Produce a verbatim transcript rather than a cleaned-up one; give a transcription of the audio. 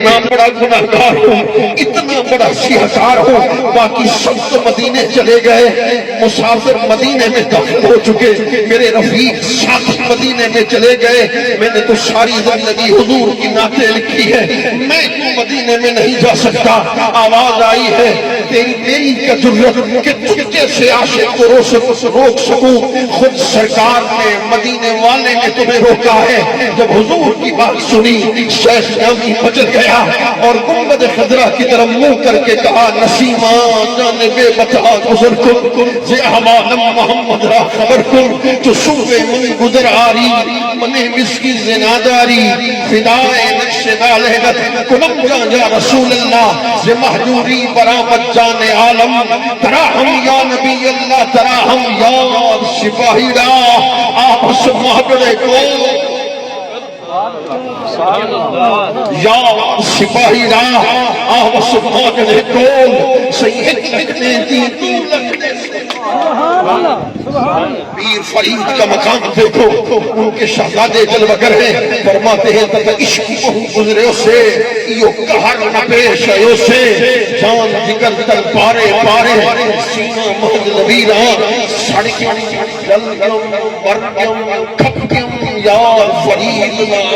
اتنا بڑا گناہگار ہوں، اتنا بڑا سیاہکار ہوں، باقی سب تو مدینے چلے گئے، مسافر مدینے میں دفن ہو چکے، میرے رفیق ساتھی مدینے میں چلے گئے۔ میں نے تو ساری زندگی حضور کی نعتیں لکھی ہے، میں کیوں مدینے میں نہیں جا سکتا؟ آواز آئی ہے، تیری میری کا جرت کہ تجھ جیسے عاشق کو رو سک-، روک سکوں۔ خود سرکار نے، مدینے والے نے تمہیں روکا ہے۔ جب حضور کی بات سنی، شیخ نامی مچل گیا اور گنبد خضرا کی طرف منہ کر کے کہا، نسیماں جانب بتا گزر کن، ز احوالم محمد را خبر کن، تو سوئے من گزر آری، من مسکی زناداری، فدائے نقش نالینت کنم جان یا رسول اللہ، ز مہجوری برآمد جان عالم، تراہم یا نبی اللہ، تراہم یا سپاہی راہ، آپس مہجڑے کو، یا سپاہی راہ، آپس مہجڑے کو، سید لکھنے دی تو لکھنے سے۔ پیر فرید کا مقام دیکھو، ان کے شہزادے جلوگر ہیں، فرماتے ہیں، تت عشق بہو گزرے سے، ایو قہر نہ پیش آیو سے، جان جگر تن پارے پارے، سینہ مہد نبی راں، سڑ گیوں، جل گیوں، مر گیوں، کھپ گیوں، یار فرید نال۔